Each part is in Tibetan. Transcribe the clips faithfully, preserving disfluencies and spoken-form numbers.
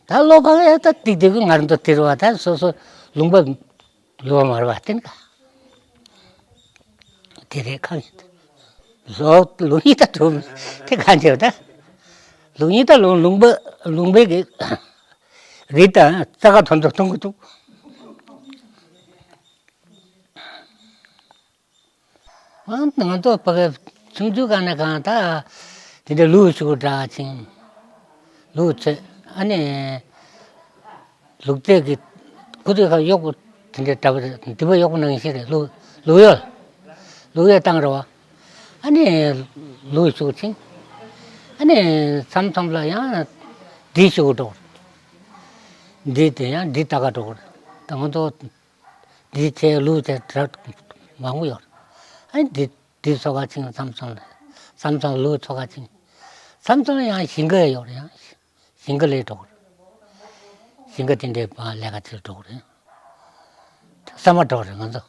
ད་ལོ་ཕ་གི་ད་ཏིག་ཏིག་གི་ང་རང་ཚོ་དེ་རུ་བ་ད་སོ་སོ་ལུང་པ་ཡོད་མ་རེད་བ་དེ་ནི་ཀ། དེ་རེད་ཁ་ཡིན། ལོ་ལུང་ཡིན་ད་དུ་དེ་ག་འདྲ་ད། ལུང་ཡིན་ད་ལུང་ལུང་པ་ལུང་པའི་གི་རི་དང་རྩྭ་ཁ་ཐོན་དུ་གཏོང་གི་འདུག་ང་ང་ཚོ་ཕ་གི་ཆུང་ཆུང་ག་ནས་གང་ད་དེ་འདྲ་ལུག་ཤུགས་འདྲ་ཅིང་ལུག་ཚོད་ཨ་ནི་ལུག་རྫས་ཀྱི་ཁུ་ཚོད་ཁ་གཡོག་པོ་དེ་འདྲ་འདྲ་པོ་རེད། འདི་པ་གཡོག་པོ་ནང་བཞིན་རེད། ལུག་ལུག་གཡོག་ལུག་གཡོག་བཏང་རེད་བ། ཨ་ནི་ལུག་ཤུགས་ཅིང་ཨ་ནི་མཚམས་མཚམས་ལ་ཡང་འདི་ཤུགས་འགྲོ། འདི་དེ་ཡང་འདི་ལྟ་ག་འགྲོ། ད་ང་ཚོ་འདི་ཚེ་ལུག་དེ་གྲབས་མང་པོ་ཡོད། ཨ་ནི་འདི་འདི་ཚོ་ག་ཅིང་མཚམས་མཚམས་ལ་མཚམས་མཚམས་ལུག་ཚོ་ག་ཅིང་མཚམས་མཚམས་ཡང་ཞིང་ཁ་ཡོད་ཡང་ཞིང་ཁ་ལས་འགྲོ། ཞིང་ཁ་དེ་འདྲའི་ལས་ཀ་དེར་འགྲོ་རེད། ས་མ་འགྲོ་རེད་ང་ཚོ།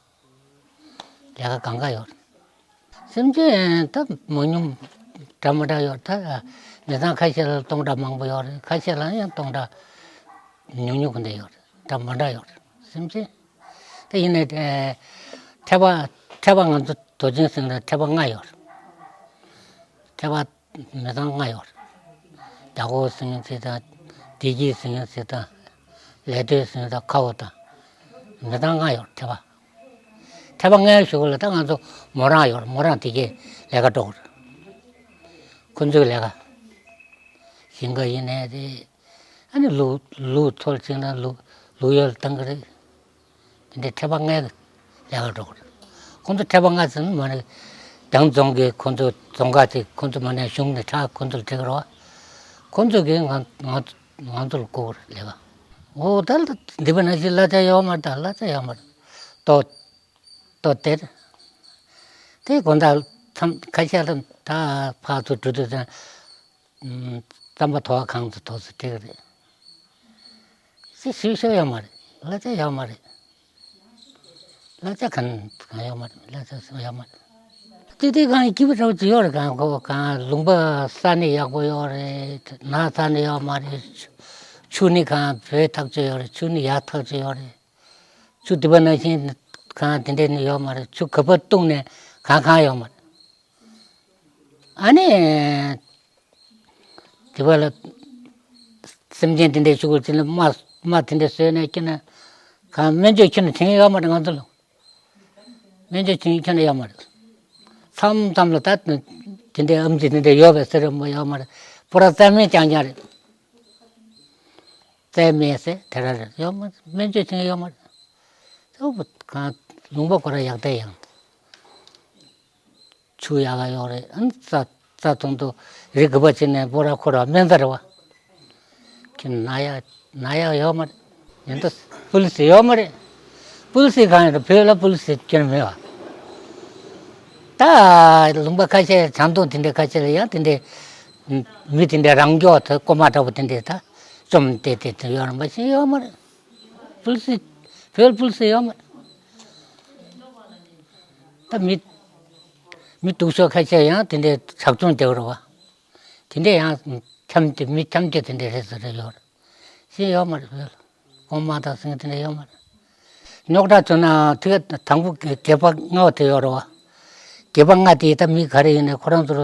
ལས་ཀ་གང་ག་ཡོད། སེམས་ཅན་ད་མ་ཉུང་འདྲ་མི་འདྲ་ཡོད་ད། མི་ཚང་ཁ་ཤས་ལ་སྟོང་ཕྲག་མང་པོ་ཡོད་རེད། ཁ་ཤས་ལ་ཡང་སྟོང་ཕྲག་ཉུང་ཉུང་གི་འདྲ་ཡོད་རེད། འདྲ་མི་འདྲ་ཡོད་རེད་སེམས་ཅན། ད་ཡིན་ནའི་ཨེ་ཐེ་བ་ཐེ་བ་ང་ཚོ་དོ་ཅན་ཟེར་ན་ཐེ་བ་ལྔ་ཡོད་རེད། ཐེ་བ་མི་ཚང་ལྔ་ཡོད་རེད། རྒྱ་སྒོ་ཟེར་མཁན་ཅིག་དང་། བདེ་སྐྱིད་ཟེར་མཁན་ཅིག་དང་། ལས་སྡོད་ཟེར་མཁན་དང་། ཁ་འོ་དང་། མི་ཚང་ལྔ་ཡོད་རེད་ཐེ་བ། ཐེ་བ་ལྔའི་གཞུག་ལ་ད་ང་ཚོ་མོ་རང་ཡོད་རེད། མོ་རང་དེ་གའི་ལས་ཀ་འགྲོ་གི་རེད། ཁོ་ཚོའི་ལས་ཀ་ཞིང་ཁ་ཡིན་ནའི་རེད། ཨ་ནི་ལུག་ལུག་འཚོ་བཅུག་ན་ལུག་ལུག་གཡོག་བཏང་གི་རེད། དེ་འདྲའི་ཐེ་བ་ལྔའི་ལས་ཀ་འགྲོ་གི་རེད། ཁོང་ཚོ་ཐེ་བ་ལྔ་ཟེར་ན་མ་ནི་རྒྱང་རྫོང་གི་ཁོང་ཚོ་རྫོང་ཁག་ཅིག་ཁོང་ཚོ་མ་ནས་གཞུང་ནས་ཁྲག་ཁོང་ཚོ་ལ་སྤྲད་གི་རེད་བ། ཁོང་ཚོ་གིས་ང་ང་ང་ཚོ་ལ་བསྐུར་གི་རེད་ལས་ཀ། འོ་ད་འདི་པ་ནང་བཞིན་གླ་ཆ་ཡོད་མ་རེད། ད་གླ་ཆ་ཡོད་མ་རེད། ལྟོ་ལྟོ་སྟེར། དེ་དགོང་དག་མཚམས་ཁ་ཤས་ལ་ད་ཕར་ཚུར་འགྲོ་དུས་ཙང་རྩམ་པ་དོ་གང་དུ་དོ་ཚུར་སྤྲད་གི་རེད། ཅི་ཞིག་ཤོར་ཡོད་མ་རེད། གླ་ཆ་ཡོད་མ་རེད། གླ་ཆ་གང་གང་ཡོད་མ་རེད། གླ་ཆ་ཡོད་མ་རེད། ཏི་ཏི་གང་སྐྱིད་པོ་འདྲ་པོ་ཅིག་ཡོད་རེད། གང་གོ་གང་ལུང་པ་ས་གནས་ཡག་པོ་ཡོད་རེད། ནགས་ས་གནས་ཡོད་མ་རེད། ཆུ་ནི་གང་བོད་ཐག་ཆོད་ཡོད་རེད། ཆུ་ནི་ཡག་ཐག་ཆོད་ཡོད་རེད། ཆུ་དེ་པ་ནང་བཞིན་གང་དེ་འདྲས་ནི་ཡོད་མ་རེད། ཆུ་ག་པར་བཏུངས་ནས་གང་གང་ཡོད་མ་རེད། ཨ་ནི། དེ་བ་ལ་སེམས་ཅན་དེ་འདྲའི་ཤུགས་ཅིག་ལ་རྨ་རྨ་དེ་འདྲ་བཟོས་ནས་ཁྱེར་ན། གང་སྨན་བཅོས་ཁྱེར་ན་དྲན་ཡོད་མ་རེད། ང་ཚོ་ལ་སྨན་བཅོས་བྱེད་མཁན་ཁྱེར་ན་ཡོད་མ་རེད། མཚམས་མཚམས་ལ་ད་དེ་འདྲའི་ཨམ་ཆི་དེ་འདྲ་ཡོད་པའི་ཟེར་རེད་མ་ཡོད་མ་རེད། པུ་ར་རྩྭ་སྨན་རྐྱང་རྐྱང་རེད། རྩྭ་སྨན་ཟེར་དེ་ར་རེད། ཡོད་མ་རེད། སྨན་བཅོས་བྱེད་མཁན་ཡོད་མ་རེད། ཨོ་བུ་གང་ལུང་པ་ཁོ་ར་ཡག་ལྟས་ཡང་། ཆུ་ཡག་ག་ཡོད་རེད། ཨ་ནི་རྩྭ་རྩྭ་ཐུང་ཐུང་རི་གི་པ་ཅིག་ནས་པུ་ར་ཁོ་ར་སྨན་རྩྭ་རེད་བ། ཁྱོད་ན་ཡག་ན་ཡག་ཡོད་མ་རེད། ཡིན་ད་པུ་ལི་སི་ཡོད་མ་རེད། པུ་ལི་སི་གང་ཡོད་རེད། བོད་ལ་པུ་ལི་སི་ཁྱོད་མེད་བ། ད་ལུང་པ་ཁ་ཤས་བྱང་ཐང་དེ་འདྲའི་ཁ་ཤས་ལ་ཡང་དེ་འདྲའི་མི་དེ་འདྲའི་རང་སྐྱོ་དེ་རྐུ་མ་འདྲ་པོ་དེ་འདྲའི་ད་བཅོམ་སྟེ་དེ་དེ་ཡོད་རེད། མ་གཞི་ཡོད་མ་རེད། པུ་ལི་སི་བོད་པུ་ལི་སི་ཡོད་མ་རེད། ད་མི་མི་སྡུག་ཤོས་ཁ་ཤས་ཡང་དེ་འདྲའི་ཇག་ཆུང་རྒྱག་རོགས་བ། དེ་འདྲའི་ཡང་འཁྱམ་དེ་མི་འཁྱམ་དེ་དེ་འདྲའི་རེད་ཟེར་རེ་ཡོད་རེད། ཤེས་ཡོད་མ་རེད། བོད་ལ་གོང་མ་དང་སེང་དེ་འདྲ་ཡོད་མ་རེད། རྙོག་དྲ་བྱུང་ན་ཐིག་དང་པོ་སྒལ་པ་ལྔ་པོ་དེ་ཡོད་རེད་བ། སྒལ་པ་ལྔ་དེ་ད་མི་ག་རེ་ཡིན་ནའི་ཁོ་རང་ཚོར་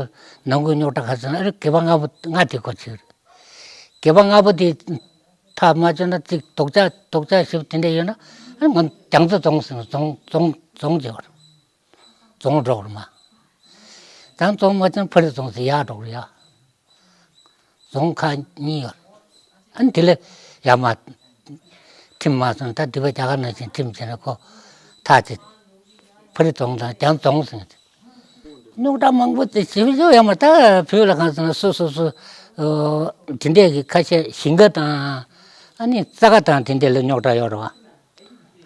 ནང་ཁུལ་རྙོག་དྲ་ག་ཚོད་ན་ཨ་རེ་སྒལ་པ་ལྔ་པོ་ལྔ་དེ་གོ་ཆེ་རེད། སྒལ་པ་ལྔ་པོ་དེ་ཐག་མ་ཆོད་ན་ཅིག་རྡོག་ཆ་རྡོག་ཆ་ཞིབ་དེ་འདྲ་ཡོད་ན་ཨ་ང་རྒྱང་མཚོ་རྫོང་ཟེར་རྫོང་རྫོང་རྫོང་བརྗེ་བར་རྫོང་འགྲོ་བར་མ། རྒྱང་རྫོང་མ་ཆོད་ན་ཕ་རི་རྫོང་ཟེར་ཡར་འགྲོ་བར་ཡ། རྫོང་ཁག་གཉིས་ཡོད། ཨ་ནི་དེ་ལས་ཡར་མར་ཁྲིམས་མ་སོང་ད་འདི་པ་རྒྱ་གར་ནང་བཞིན་ཁྲིམས་བྱས་ན་ཁོ་ཐག་ཅིག་ཕ་རི་རྫོང་དང་རྒྱང་རྫོང་ཟེར། རྙོག་དྲ་མང་པོ་དེ་ཞིབ་ཞིབ་ཡོད་མ་ད་བོད་ལ་གང་ཟེར་ན་སོ་སོ་སོ་དེ་འདྲས་ཀྱི་ཁ་ཤས་ཞིང་ཁ་དང་ཨ་ནི་རྩྭ་ཁ་དང་དེ་འདྲས་ལ་རྙོག་དྲ་ཡོད་རེད་བ།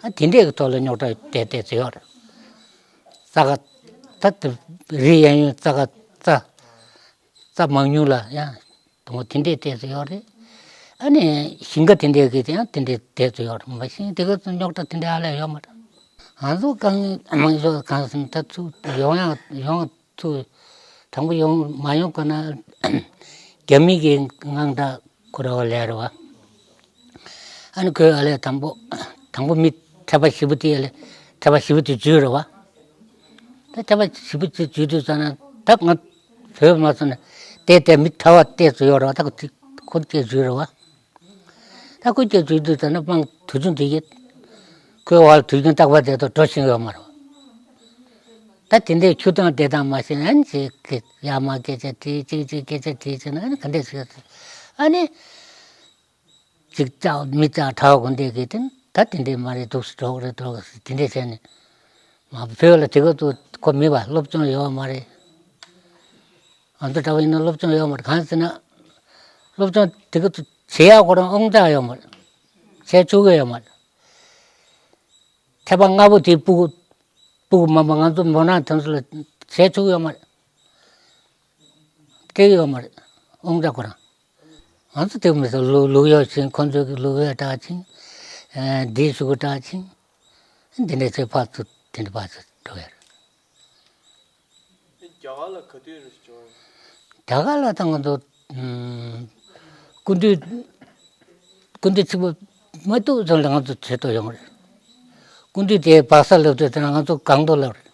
ཨ་དེ་འདྲས་ཀྱི་ཐོག་ལ་རྙོག་དྲ་བལྟས་བལྟས་ཚོད་ཡོད་རེད། རྩྭ་ཁ་ད་དེ་རི་གཡས་གཡོན་རྩྭ་ཁ་རྩྭ་རྩྭ་མང་ཉུང་ལ་ཡང་དུང་དེ་འདྲས་བལྟས་ཚོད་ཡོད་རེད། ཨ་ནི་ཞིང་ཁ་དེ་འདྲས་ཀྱི་ཡང་དེ་འདྲས་བལྟས་ཚོད་ཡོད་རེད། མ་གཞི་དེ་ག་ཚོ་རྙོག་དྲ་དེ་འདྲས་ཧ་ལས་ཡོད་མ་རེད། ང་ཚོ་གང་མང་ཤོས་གང་ཟིན་ད་ཚུགས་ཡོང་ཡང་ཡོང་ཚུགས་དང་པོ་ཡོང་མ་ཡོང་དགོས་ན་རྒྱ་མི་གི་དངངས་སྐྲག་ཁོ་ར་བ་ལས་རེད་བ། ཨ་ནི་ཁོས་ཨ་ལས་དང་པོ་དང་པོ་མི་ཐེ་བ་བཞི་པོ་དེ་ཨ་ལས་ཐེ་བ་བཞི་པོ་དེ་འཇུས་རེད་བ། ད་ཐེ་བ་བཞི་པོ་དེ་འཇུས་དུས་ཙ་ན་ད་ང་བོད་མ་སོང་ན་བལྟས་བལྟས་མི་ཐེ་བ་བལྟས་སུ་ཡོད་རེད་བ། ད་ཁོ་ཁོ་སྐད་འཇུས་རེད་བ། ད་ཁོ་སྐད་འཇུས་དུས་ཙ་ན་དམངས་དུས་ཆུང་དེ་ཡིན། ཁོའི་འོག་ལ་དུས་རྒྱུན་རྟག་པར་བསྡད་དུ་འགྲོ་བཞིན་ཡོད་མ་རེད་བ། ད་དེ་འདྲའི་ཆུ་དྭངས་བདེ་ཐང་མ་ཤེས་ཨན་ཅིག་གི་ཡ་མ་སྐད་ཆ་དྲིས་གཅིག་གཅིག་སྐད་ཆ་དྲིས་བྱས་ན་ཨ་ནི་ག་འདྲས་ཤིག་ཨ་ནི་གཅིག་བཅག་མི་བཅག་ཁྲ་བ་དགོན་སྡེ་གི་དེ་ད་དེ་འདྲས་མ་རེད་འདུག་སེ་འགྲོ་གི་རེད་འགྲོ་གི་རེད་དེ་འདྲས་བྱས་ནས་མ་བོད་ལ་དེ་ག་ཚོད་ཁོ་མེད་པ་སློབ་སྦྱོང་ཡོད་མ་རེད། ང་ཚོ་འདྲ་བ་ཡིན་ན་སློབ་སྦྱོང་ཡོད་མ་རེད། གང་ཟེར་ན་སློབ་སྦྱོང་དེ་ག་ཚོད་བྱེད་ཡག་ཁོ་རང་དབང་ཆ་ཡོད་མ་རེད། བྱེད་ཆོག་གི་ཡོད་མ་རེད། ཐེ་བ་ལྔ་པོ་དེ་སྤུ་གུ་སྤུ་གུ་མ་མ་ང་ཚོ་མོ་ནང་དེ་ཚོ་ལ་བྱེད་ཆོག་ཡོད་མ་རེད། སྤྲད་ཡོད་མ་རེད། དབང་ཆ་ཁོ་རང་། ང་ཚོ་དེ་མི་ཚོ་ལུག་ལུག་གཡོག་བྱིན། ཁོ་ཚོ་གི་ལུག་གཡོག་འདྲ་བྱིན། ཨ་འདི་ཤུ་གུ་འདྲ་བྱིན། འདི་འདྲ་ཚོའི་ཕར་ཚུར་དེ་འདྲ་ཕར་ཚུར་འགྲོ་ཡ་རེད། རྒྱ་གར་ལ་ག་དུས་རེད་བྱུང་། རྒྱ་གར་ལ་ད་ང་ཚོ་ཨམ་སྐུ་མདུན་སྐུ་མདུན་ཚེ་འཕོས་མ་ཐུག་ཙམ་ལ་ང་ཚོ་བྱེད་དོ་ཡོང་རེད། སྐུ་མདུན་དེ་སྦག་ས་སླེབས་དུས་དེ་ན་ང་ཚོ་སྒང་ཏོག་སླེབས་རེད།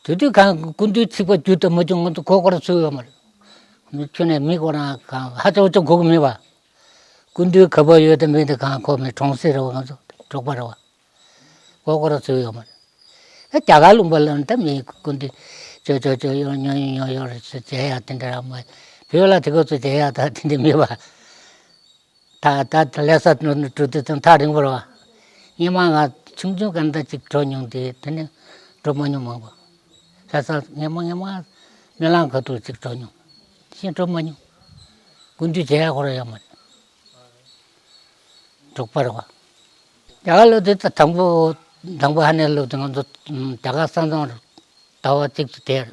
དེ་དུས་གང་སྐུ་མདུན་ཚེ་འཕོས་རྒྱུ་དང་མ་བྱུང་ང་ཚོ་གོ་སྐོར་ཚུད་ཡོད་མ་རེད། ཁྱོད་ནས་མི་ཁོ་རང་གང་ཧ་ཅང་ཅང་གོ་གི་མེད་པ། སྐུ་མདུན་ག་པར་ཡོད་དམ་མེད་དེ་གང་གོ་མེད། གྲོང་གསེབ་རེད་བ། ང་ཚོ་འབྲོག་པ་རེད་བ། གོ་སྐོར་ཚུད་ཡོད་མ་རེད། ཨ་རྒྱ་གར་ལུང་པ་ལ་ད་མི་སྐུ་མདུན་ཅོ་ཅོ་ཅོ་ཡོང་ཉོ་ཡོང་ཡོང་ཡོང་རེད་ཟེར་བྱས་ཡ་དེ་འདྲ་རག་མ། བོད་ལ་དེ་ག་ཚོད་བྱས་ཡ་ད་དེ་འདྲ་མེད་པ། ད་ད་ལྷ་ས་འགྲོ་འགྲོ་དུས་ཙམ་ཐག་རིང་པོ་རེད་བ། སྔོན་མ་ང་ཆུང་ཆུང་ག་འདྲ་ཅིག་འགྲོ་མྱོང་དེ་དེ་ནས་འགྲོ་མ་མྱོང་མང་པོ། ལྷ་ས་སྔོན་མ་སྔོན་མ་སྨོན་ལམ་ཁ་ཐུག་ཅིག་འགྲོ་མྱོང་། གཞན་འགྲོ་མ་མྱོང་། སྐུ་མདུན་མཇལ་ཡག་ཁོ་རང་ཡོད་མ་རེད། འབྲོག་པ་རེད་བ། རྒྱ་གར་སླེབས་དུས་ད་དང་པོ་དང་པོ་ཧ་ནས་སླེབས་དུས་ང་ཚོ་ཨམ་རྒྱ་གར་ས་མཚམས་ཟླ་བ་གཅིག་ཏུ་བསྡད།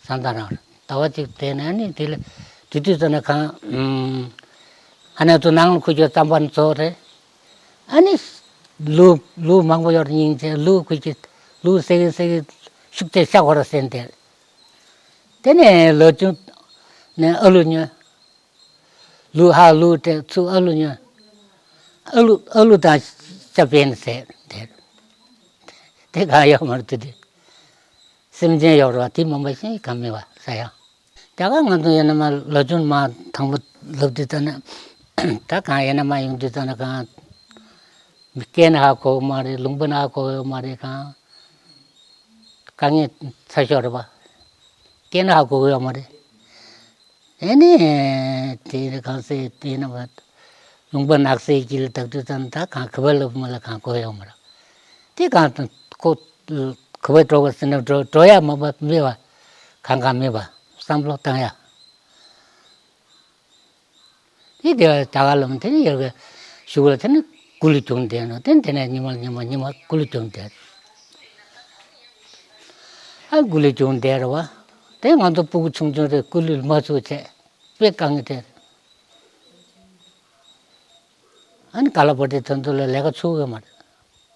ས་མཚམས་རང་ཟླ་བ་གཅིག་བསྡད་ནས་ཨ་ནི་དེ་ལ་དེ་དུས་ཙམ་ན་གང་ཨམ་ཧ་ནས་ཚོ་ནང་ལ་ཁུར་རྒྱུ་རྩམ་པ་ནི་ཚོ་རེད། ཨ་ནི་ལུག་ལུག་མང་པོ་ཡོད་རེད། སྙིང་རྗེ་ལུག་ཁུར་གྱི་ལུག་སེ་གི་སེ་གི་ཤུགས་ཆེ་ཤ་ཁོ་ར་ཟེན་དེ། དེ་ནས་ལོ་ཆུང་ནས་ཨ་ལུ་ཉོས། ལུག་ཧ་ལུག་སྤྲད་ཚུར་ཨ་ལུ་ཉོས། ཨ་ལུ་ཨ་ལུ་དང་ཤ་བེན་ཟེར་དེ། དེ་གང་ཡོད་མ་རེད་དེ། སེམས་ཅན་ཡོད་རེད་བ། དེ་མ་འབའ་ཤིང་གང་མེད་བ་ས་ཡང་། རྒྱ་གར་ང་ཚོ་ཡིན་ན་མ་ལོ་ཆུང་མ་དང་པོ་ལབ་དུས་ཙ་ན་ད་གང་ཡིན་ན་མ་ཡོང་དུས་ཙ་ན་གང་སྐད་ནི་ཧ་གོ་གི་མ་རེད། ལུང་པ་ནི་ཧ་གོ་གི་ཡོད་མ་རེད། གང་དཀའ་ངལ་ཚ་ཤོས་རེད་བ། སྐད་ནི་ཧ་གོ་གི་ཡོད་མ་རེད། ཨེ་ནི་དེ་གང་ཟེར་དེ་ན་བ་ལུང་པ་ནགས་གསེབ་དཀྱིལ་ལ་བདག་དུས་ཙམ་ད་གང་ག་བ་ལབ་མ་ལ་གང་གོ་ཡོད་མ་རེད། དེ་གང་དང་ཁོ་ག་བ་འགྲོ་བ་ཟེར་ན་འགྲོ་འགྲོ་ཡ་མ་པ་མེད་པ། གང་གང་མེད་པ་བསམ་བློ་བཏང་ཡ། དེ་དེ་བ་ད་ག་ལམ་དེ་ནི་ཡོད་གི་ཞུགས་ལ་དེ་ནི་ཀུ་ལུ་བྱུང་བསྡད་ནོ་དེ་དེ་ནས་ཉི་མ་ཉི་མ་ཉི་མ་ཀུ་ལུ་བྱུང་བསྡད། ཨ་ཀུ་ལུ་བྱུང་བསྡད་རེད་བ། དེ་ང་ཚོ་སྤུ་གུ་ཆུང་ཆུང་རེད། ཀུ་ལུ་མ་ཚུགས་བྱས་དཔེ་དཀའ་ངལ་དེ་རེད། ཨ་ནི་ག་ལ་བར་དེ་དོན་དུ་ལ་ལས་ཀ་ཚུགས་ཡོད་མ་རེད།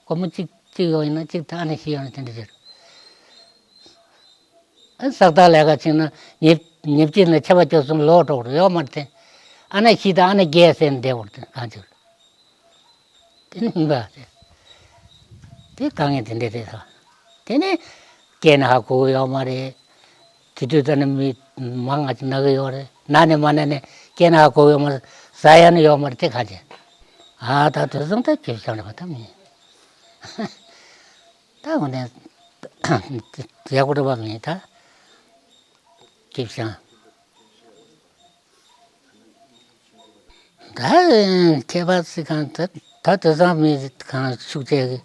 སྒོར་མོ་གཅིག་གཅིག་ཡོད་ཡིན་ན་གཅིག་ད་ཨ་ནི་ཤི་ཡོང་དེ་འདྲ་རེད། ཨ་ནི་ས་བདག་ལས་ཀ་བྱས་ན་ཉེ་ཉེ་གཅིག་ན་ཆད་པ་གཅོད་སོང་ལོག་འགྲོ་རེད་ཡོད་མ་རེད་དེ། ཨ་ན་ཤི་ད་ཨ་ན་རྒྱལ་ཟེར་ནས་བསྡད་བར་དེ་གང་བྱེད་རེད། དེ་ནི་ཡིན་པ་རེད། དེ་དཀའ་ངལ་དེ་འདྲ་རེད་ད། དེ་ནས་སྐད་ནི་ཧ་གོ་གི་ཡོད་མ་རེད། དེ་དུས་ད་ནི་མི་མང་ང་ཅིག་ན་གི་ཡོད་རེད། ན་ནས་མ་ན་ནས་སྐད་ནི་ཧ་གོ་གི་ཡོད་མ་རེད། ཟ་ཡ་ནི་ཡོད་མ་རེད། དེ་ག་རེད། ཨ་ད་དུས་སང་ད་ཁྱེད་ཤང་རེད་པ་ད་མི་ད་འོ་ནས་ཡག་པོ་རེད་པ་མི་ད་ཁྱེད་ཤང་། ད་ཁྱད་པར་སྲིད་གང་ད་ད་དེང་སང་མི་གང་ཤུགས་ཆེ་གི་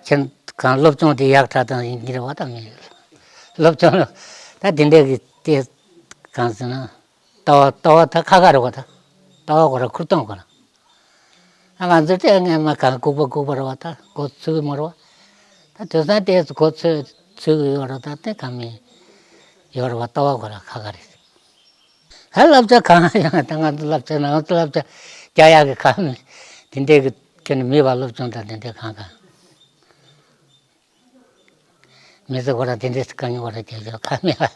ཁྱེད་གང་སློབ་སྦྱོང་དེ་ཡག་དྲག་དང་ཡིན་གྱི་རེད་བ། ད་མི་སློབ་སྦྱོང་ད་དེ་འདྲས་ཀྱི་དེ་གང་ཟེར་ན་ལྟ་བ་ལྟ་བ་ད་ཁ་ཁ་རེད་བ། ད་ལྟ་བ་ཁོ་ར་ཁུར་སྟོང་ཁོ་ར་ཨ་ང་ཚོ་དེ་སྔས་མ་གང་ལྐུགས་པ་ལྐུགས་པ་རེད་བ། ད་གོ་ཚུགས་གི་མ་རེད་བ། ད་དེང་སང་དེ་གོ་ཚོད་ཚུགས་གི་ཡོད་རེད། ད་དེ་གང་མི་ཡོད་རེད་བ། ལྟ་བ་ཁོ་ར་ཁ་ཁ་རེད། ད་བསླབ་བྱ་གང་ཡང་ད་ང་ཚོ་བསླབ་བྱ་ནང་ཚོ་བསླབ་བྱ་རྒྱག་ཡག་གི་གང་མེད། དེ་འདྲའི་གི་ཁྱོན་ནས་མེད་པ། སློབ་སྦྱོང་དང་དེ་འདྲའི་གང་གང་མི་ཚེ་ཁོ་རང་དེ་འདྲའི་གང་ཡོད་རེད་རྒྱག་ཡག་གང་མེད་པ།